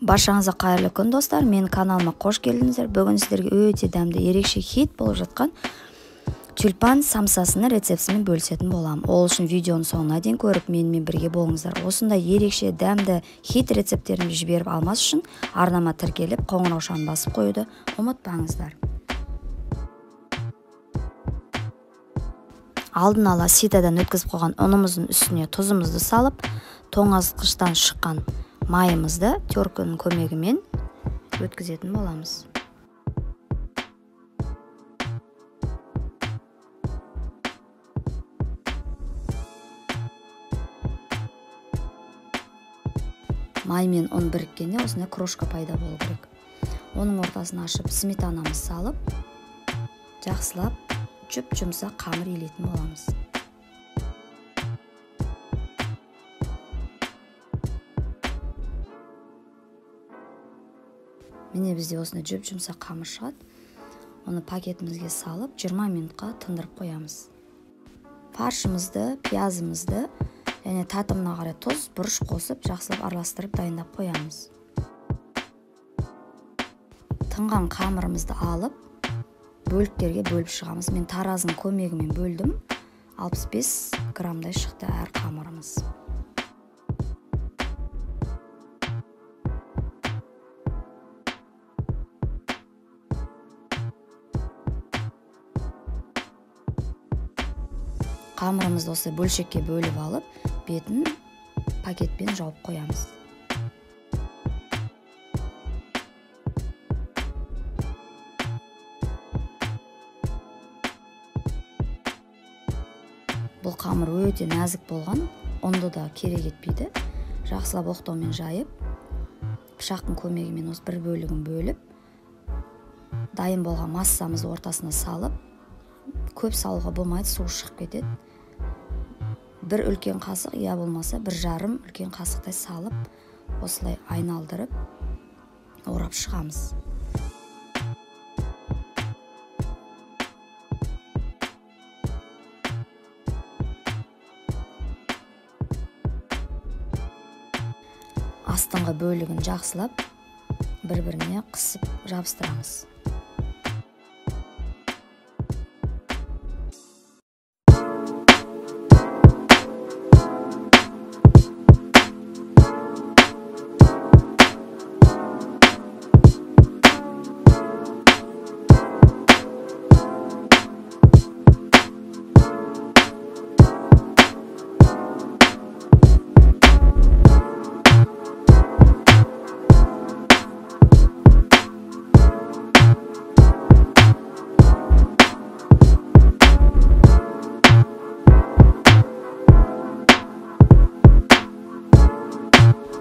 Баршаңызға қайырлы күн, достар. Мен каналыма қош келдіңіздер. Бүгін сіздерге өте дәмді, ерекше хит болып жатқан тюльпан самсасының рецептісімен бөлісетін боламын. Ол үшін видеоның соңына дейін көріп, менімен бірге болыңыздар. Осындай ерекше дәмді хит рецепттерімді жіберіп алмас үшін арнама тіркеліп, қоңыраушаны басып қоюды ұмытпаңыздар. Алдын ала ситадан өткізіп қойған ұнымыздың үстіне тұзымызды салып, тоңазытқыштан шыққан майымызды теркінің көмегімен өткізетін боламыз. Май мен ұн біріккенде осындай крошка пайда болу керек. Оның ортасын ашып, сметанамыз салып, жақсылап жұп-жұмсақ қамыр илейтін боламыз. Міне бізде осындай жұп-жұмсақ қамыр шығады. Оны пакетімізге салып, 20 минутқа тындырып қоямыз. Фаршымызды, пиязымызды және татымына қарай тұз, бұрыш қосып, жақсылап араластырып дайындап қоямыз. Тынған қамырымызды алып, бөліктерге бөліп шығамыз. Мен таразының көмегімен бөлдім. 65 граммдай шықты әр қамырымыз. Қамырымызды осы бөлшекке бөліп алып, бетін пакетпен жауып қоямыз. Бұл қамыр өте нәзік болған, ұнды да керек етпейді. Жақсылап оқтаумен жайып, пышақтың көмегімен осы бір бөлігін бөліп, дайын болған массамызды ортасына салып, көп салуға болмайды, су шығып кетеді. Бір үлкен қасық, я болмаса бір жарым үлкен қасықтай салып, осылай айналдырып, орап шығамыз. Астыңғы бөлігін жақсылап бір-біріне қысып жабыстырамыз.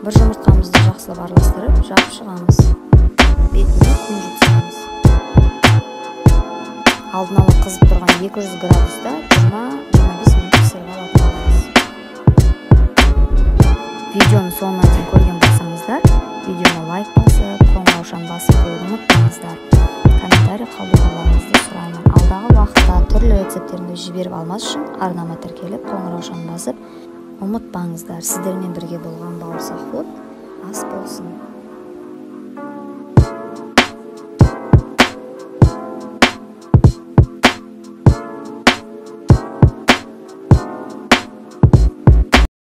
Бір жұмыртқамызды жақсылап араластырып, жауып шығамыз. Бетіне күнжіт саламыз. Алдын ала қызып тұрған 200 градуста 20-25 минут пісіріп алатын боламыз. Видеоның соңына дейін көрген болсаңыздар, видеоны лайк басып, қоңыраушаны басып қоюды ұмытпаңыздар. Комментарий қалдыруларыңызды сұраймын. Алдағы уақытта түрлі рецепттерімді жіберіп алмас үшін арнама тіркеліп, қоңыраушаны басып ұмытпаңыздар. Сіздермен бірге болған Бауырсақ Фуд. Ас болсын.